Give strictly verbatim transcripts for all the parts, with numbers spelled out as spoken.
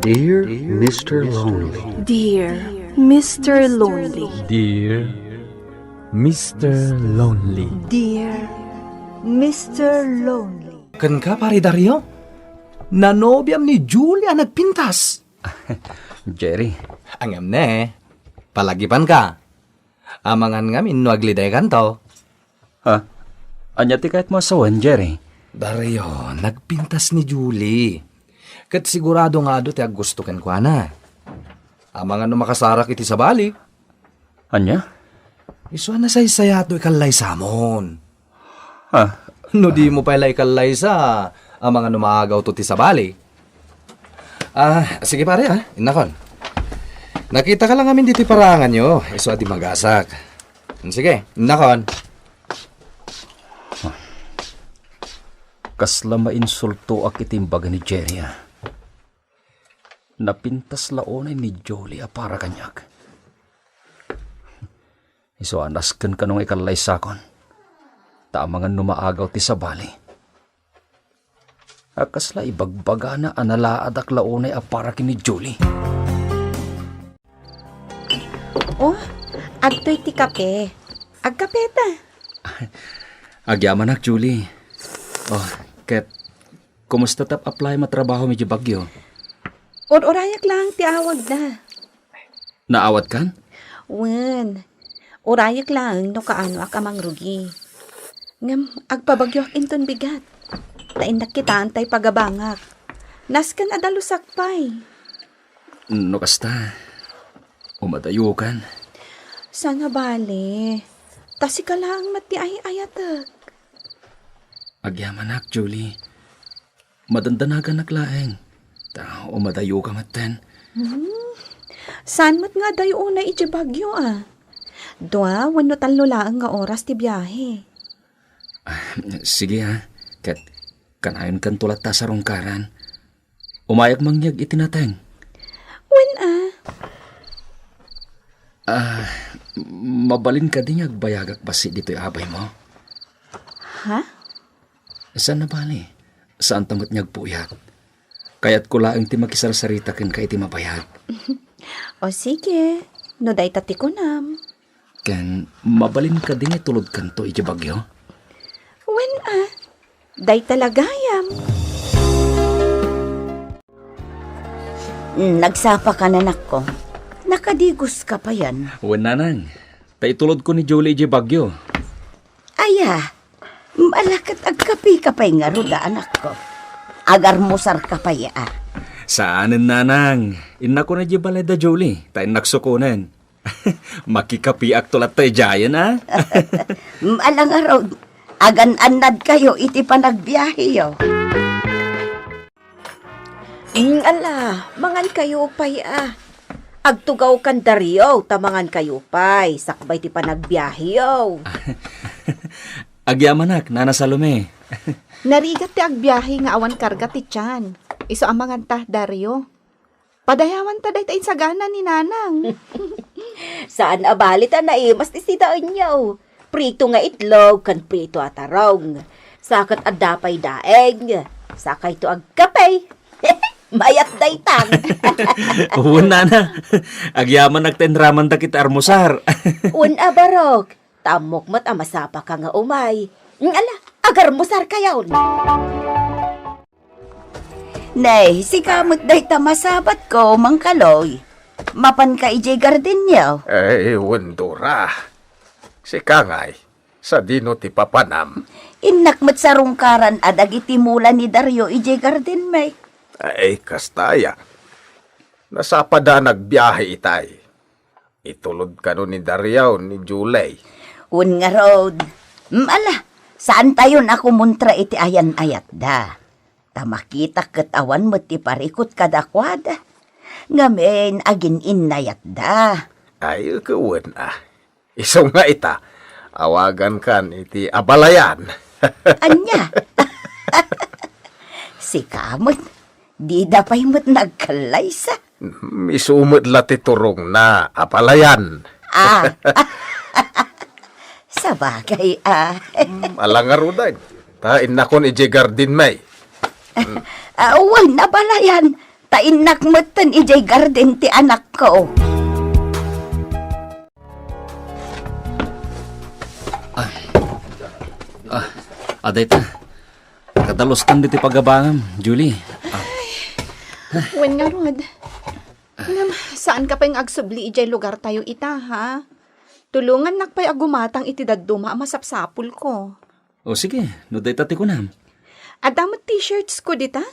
Dear Mister Lonely. Dear Mister Lonely. Dear Mister Lonely. Dear Mister Lonely. Kenka, Pare Dario? Nanobiam ni Julie a nagpintas. Jerry. Ngem ne, palagipanka. Amangan ngamin no aglidekanto. Ha? Ania ti kayatmo a sawen, Jerry? Dario, nagpintas ni Julie. Ket sigurado nga adu ti aggusto kenkuana. Amangan no makasarak iti sabali. Ania? Isu a nasaysayato ikallaysamon. Ha? No dimo pay la ikallaysa, amangan no maagawto ti sabali. Ah, sige pare, ah, innakon. Nakitaka la ngamin ditoy paraanganyo, isu a di magasak. Sige, innakon. Kasla mainsultoak iti imbaga ni Jerry, ah. Napintas la unay ni Julie a para kaniak. Isu a nasken kano nga ikallaysakon. Ta amangan no maagaw ti sabali. A kasla ibagbagana a nalaadak la unay a para ken ni Julie. Oh, adtoy ti kape. Agkapeta. Agyamanak, Julie. Oh, ket kumusta ti ap-apply a trabahom idiay Baguio? Ur-urayak laeng ti awagda. Naawatkan? Wen. Urayak laeng no kaanoak a mangrugi. Ngem agpabagyoak inton bigat. Ta innak kitaan tay pagabangak. Nasken a dalusak pay. No kasta, umadayokan. Saan a bale. Ta sika laeng met ti ay-ayatek. Agyamanak, Julie. Madandanaganak laeng. Ta umadayoka metten. Hmm. Saan met nga adayo unay idiay Baguio, a? Dua wenno tallo laeng nga oras ti biahe. Ah, sige, a. Ket kanayonkanto latta a sarungkaran. Umayak mangyeg iti nateng. Wen, a? Ah, mabalin kadi nga agbayagak bassit ditoy abaymo? Ha? Saan a bale. Saanta met nga agpuyat. Kayatko laeng ti makisarsarita kenka iti mabayag. O sige, no dayta ti kunam. Ken mabalin kadi nga itulodkanto idiay Baguio? Wen, a. Dayta la gayam. Mm, nagsapaka, anakko. Nakadigoska payen. Wen, nanang. Ta itulodko ni Julie idiay Baguio. Aya, ala ket agkapeka pay ngarud, anakko. Agarmusarka pay, a. Saanen, nanang. Innakon idiay balay da Julie, ta innak sukonen. Makikapiakto latta idiayen, a? Mm, ala ngarud, agan-annadkayo iti panagbiaheyo. Mm, ala, mangankayo pay, a. Agtugawkan Dario, ta mangankayo pay, sakbay ti panagbiaheyo. Agyamanak, Nana Salome. Narigat ti agbiahe nga awan karga ti tian. Isu a manganta, Dario. Padayawanta dayta insagana ni Nanang. Saan a bale ta naimas ti sidaenyo. Prito nga itlog ken prito a tarong. Sa ket adda pay daeng. Sakayto agkape. Mayat daytan. Wen, nana. Agyamanak ta inramanda ket armusar. Wen a barok. Ta ammok met a masapaka nga umay. Ala, agarmusarkayon. Nay, sika met dayta masabatko, Mang Kaloy. Mapanka idiay gardenyo? Ay, wen, Dora. Sika ngay, sadino ti papanam? Innak met sarungkaran a dagiti mula ni Dario idiay gardenmi. Ay, kasta aya. Nasapa da nagbiahe itay. Itulod kano ni Dario ni Julie. Wen ngarud, mm, ala, saantayon a kumontra iti ayan-ayatda. Ta makitak ket awan met ti parikut kadakuada. Ngamin, agin-innayatda. Ay, wen a. Isu nga ita, awagankan iti abalayan. Ania? Sika met, dida pay met nagkallaysa. Mm, isu met la ti turongna, abalayan. Ah. Sabagay, ah. Mm, ala ngaruden. Ta innakon idiay gardenmi. Ah, wen, abalayan. Ta innak metten idiay garden ti anakko. Ah, ah, adayta. Kadaluskan ditoy pagabangam, Julie. Ah. Wen ngarud. Ngem, saanka pay nga agsubli idiay lugartayo ita, ha? Tulongannak pay a gumatang iti dadduma a masapsapulko. O sige, no dayta ti kunam. Adda met t-shirtsko dita?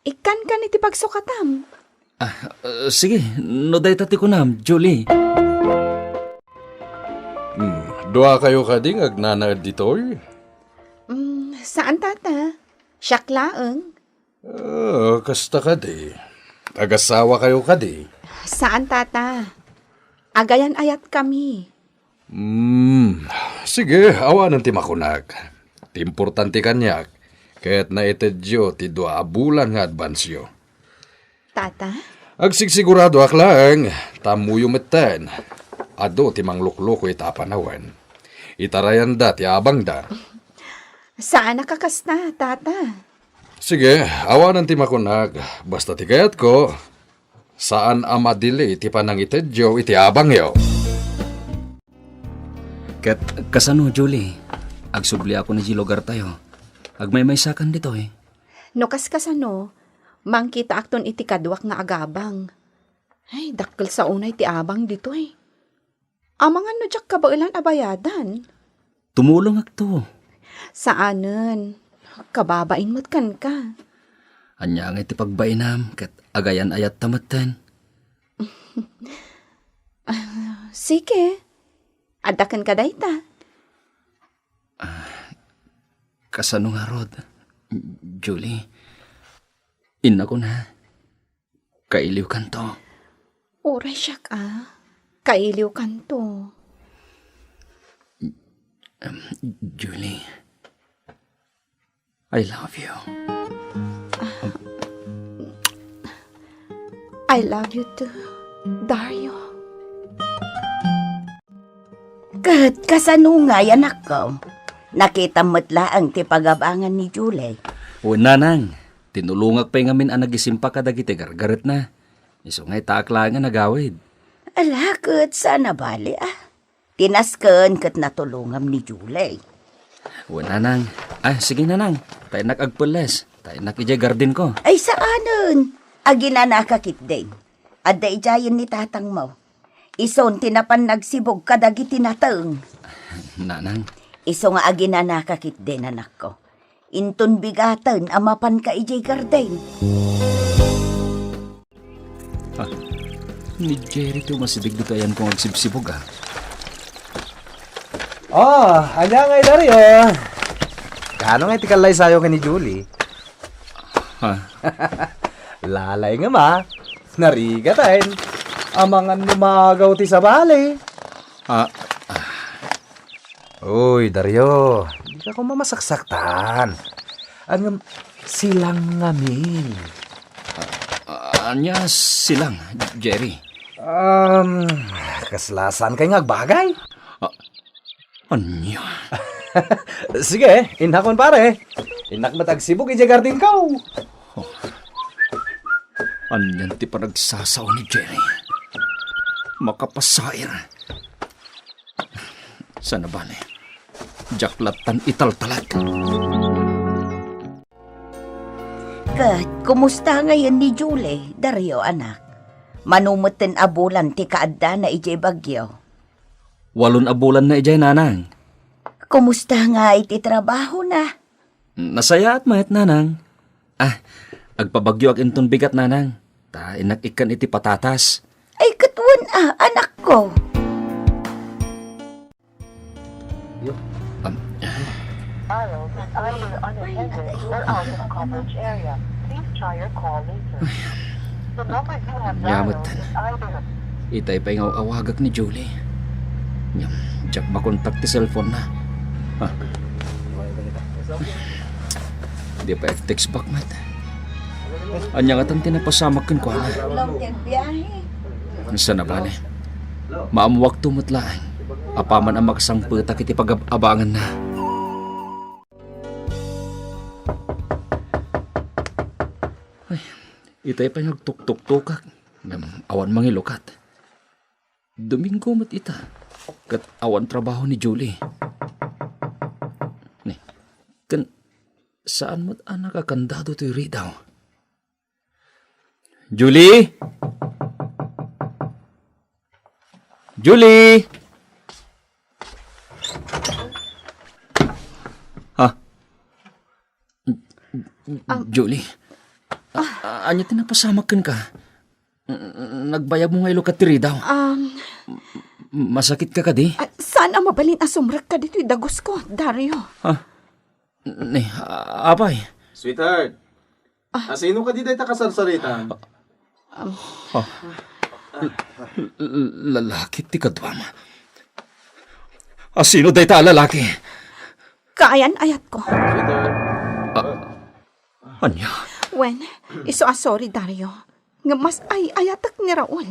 Ikkankan iti pagsukatam. Ah, uh, sige, no dayta ti kunam, Julie. Hmm, duakayo kadi nga agnanaed ditoy? Mm, saan, tata. Siak laeng. Ah, kasta kadi. Agasawakayo kadi? Saan, tata. Agayan-ayatkami. Hmm, sige, awanen ti makunak. Ti importante kaniak, ket naitedyo ti dua a bulan nga advanceo. Tata? Agsigsiguradoak laeng, ta ammoyo metten. Adu ti manglukloko ita a panawen. Itarayanda ti abangda. Saan a kakasta, tata. Sige, awanen ti makunak. Basta ti kayatko, saan a madili ti panangitedyo iti abangyo. Ket kasano, Julie? Agsubliakon idiay lugartayo. Agmaymaysakan ditoy. No kaskasano, mangkitaakton iti kaduak nga agabang. Ay, dakkel sa unay ti abang ditoy. Amangan no diak kabaelan a bayadan. Tumulongakto. Saanen. Kababain met kenka. Ania ngay ti pagbainam ket agayan-ayatta metten? Sige. Adda kenka dayta. Kasano ngarud, Julie? Innakon, ha? Kailiwkanto. Uray siak a. Kailiwkanto. Em, Julie, I love you. I love you too, Dario. Ket kasano ngay, anakko? Nakitam met laeng ti pagabangan ni Julie. Wen, nanang, tinulongak pay ngamin a nagisimpa kadagiti gargaretna. Isu nga itaak laeng a nagawid. Ala, ket saan a bale, a. Ti nasken ket natulongam ni Julie. Wen, nanang. Ah, sige, nanang. Ta innak agpelles. Ta innak idiay gardenko. Ay, saanen. Aginanaka ketdin. Adda idiayen ni tatangmo. Isun ti napan nagsibug kadagiti nateng. Nanang. Isu nga aginanaka ketdin, anakko. Inton bigaten a mapanka idiay garden. Ah, ni Jerry ti umasideg ditoy ayanko nga agsibsibug, ah. Oh, ania ngay, Dario? Kaano ngay ti kallaysayo ken ni Julie? Ha? Lalaingem, a. Narigaten. Amangan no maagaw ti sabali. Ah, ah. Uy, Dario, dika koma masaksaktan. Ngem, silang ngamin. Ah, ania silang, Jerry? Um, kasla saankay nga agbagay? Ah, ania? Sige, innakon, pare. Innak met agsibug idiay gardenko. Oh. Anian ti panagsasao ni Jerry? Makapasair. Saan a bale, diak lattan italtalek. Ket, kumusta ngayen ni Julie, Dario, anak? Mano metten a bulan ti kaaddana idiay Baguio? Walon a bulanna idiay, nanang. Kumusta ngay ti trabahona? Nasayaat met, nanang. Ah, agpabagyoak inton bigat, nanang. Ta innak ikkan iti patatas. Ay, ket wen a, anakko. Yo. Am- Dial is either unattended or out of coverage area. Please try your call later. The number you have dialed is either. Itay pay nga aw-awagak ni Julie. Ngem, diak makontak ti cellphone na. Ha? Di pay text back met. Ania ngatan ti napasamak kenkuana? Saan a bale, maammoakto met laeng apaman a makasangpetak iti pagab-abanganna. Ay, Itay pay nga agtuktuktukak, ngem awan mangilukat. Domingo met ita, ket awan trabaho ni Julie. Ni, ken saan met a nakakandado toy ridaw. Julie! Julie! Ha? Julie? A-, a-, ania ti napasamak kenka? N-, nagbayagmo nga ilukat ti ridaw. Um, Masakitka kadi? Ah, saan a mabalin a sumrekka ditoy dagusko, Dario? Ha? Ni, a-, apay? Sweetheart, asino kadi dayta kasarsarita? L-, l-, lalaki ti kaduam. Asino dayta a lalaki? Kaayan-ayatko. Sweetheart. Ania? Wen, isu a sorry, Dario. Nga mas ay-ayatek ni Raul.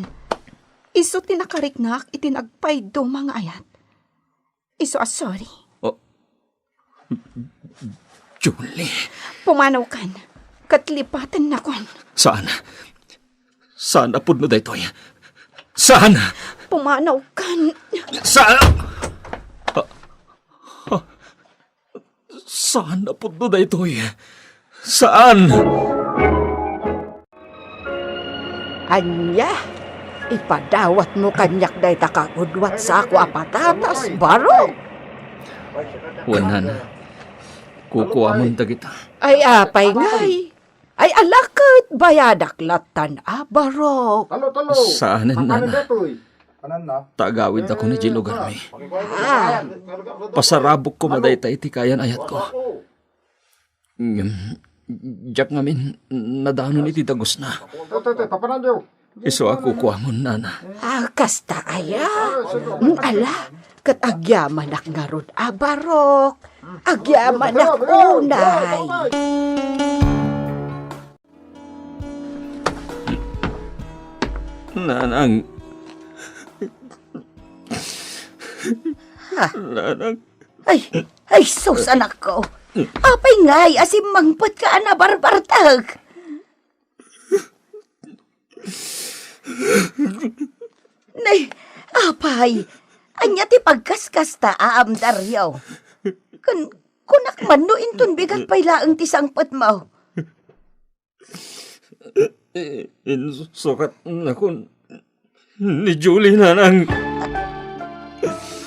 Isu ti nakariknak iti nagpayduma nga ayat. Isu a sorry. Oh. Julie. Pumanawkan. Ket lipatennakon. Saan? Saan a pudno daytoy? Saan? Pumanawkan. Saan? Ah, ah, saan a pudno daytoy? Saan? Ania? Ipadawatmo kaniak dayta kagudua a sako a patatas, barok? Wen, nana. Kukuamon dagita. Ay, apay ngay? Ay, ala ket bayadak lattan a barok. Saanen, nana. Ta agawidakon idiay lugarmi. Ah. Pasarabok koma dayta iti kaayan-ayatko. Ngem, diak ngamin nadanon iti dagusna. Isu a kukuamon, nana. Ah, kasta aya? Mm, ala, ket agyamanak ngarud a barok. Agyamanak unay. Nanang. Ha? Nanang. Ay, ay, sus, anakko. Apay ngay a simmangpetka a nabarbartek? Nay, apay, ania ti pagkaskasta, Aam Dario? Kun-, kunak man no inton bigat pay laeng ti sangpetmo. I-, insukatnakon ni Julie, nanang.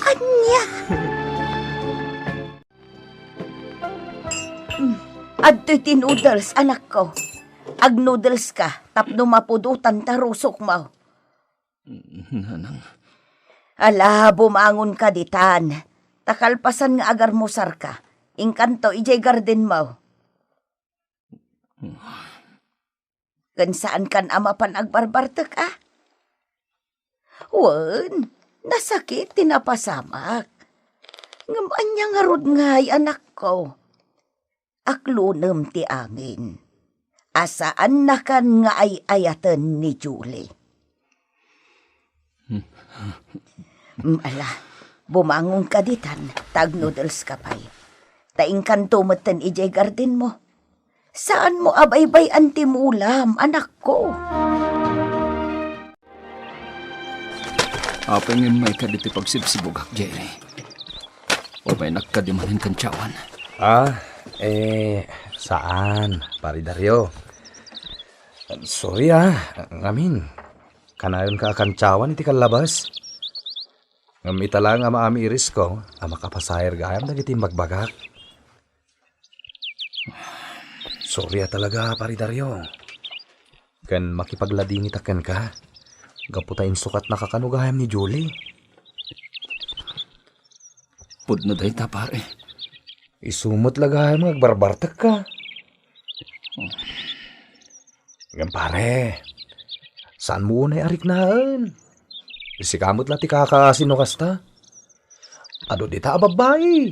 Ania? Mm. Adtoy ti noodles, anakko. Ag-noodles ka tapno mapudotan ta rusokmo. Nanang. Ala, bumangon ka ditan. Ta kalpasan nga agarmusarka, inkanto idiay gardenmo. Ken saankan a mapan agbarbartek, a? Wen, nasakit ti napasamak. Ngem ania ngarud ngay, anakko? Aklonem ti amin a saannakan nga ay-ayaten ni Julie. Mm, ala, bumangon ka ditan, ta ag-noodles ka pay. Ta inkanto metten idiay gardenmo. Saanmo a baybay-an ti mulam, anakko. Apay ngem mayka ditoy pagsibsibugak, Jerry? Umaynak kadi manen kantsawan? Ah, eh, saan, Pare Dario. Sorry, ah, ngamin. Kanayon ka a kantsawan iti kallabas. Ngem ita laeng a maamiirisko a makapasaher gayam dagiti imbagbagak. Sorry a talaga, Pare Dario. Ken makipagladingitak kenka, gapu ta insukatnaka kano gayam ni Julie. Pudno dayta, pare. Isu met la gayam nga agbarbartekka. Ngem, pare, saanmo unay a riknaen. Sika met la ti kakaasi no kasta. Adu dita a babbai.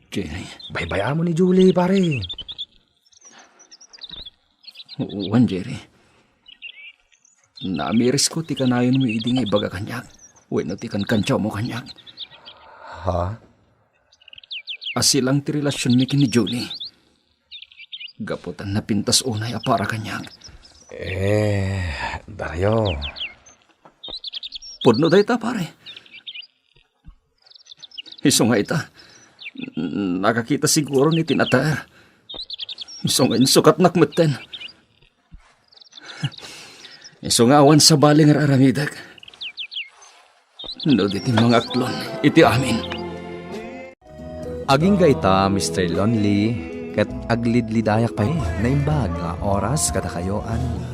Jerry. Baybay-ammo ni Julie, pare. Wen, Jerry. Naamiirisko ti kanayonmo idi nga ibaga kaniak wenno ti kankantsawmo kaniak. Ha? A silang ti relasionmi ken ni Julie. Gapu ta napintas unay a para kaniak. Eh, Dario. Pudno dayta, pare. Isu nga ita, nakakita siguro ni Tinater. Isu nga insukatnak metten. Isu nga awan sabali nga aramidek. No di ti mangaklon iti amin. Agingga ita, Mister Lonely, ket aglidlidayak pay naimbag nga oras kadakayo, ania.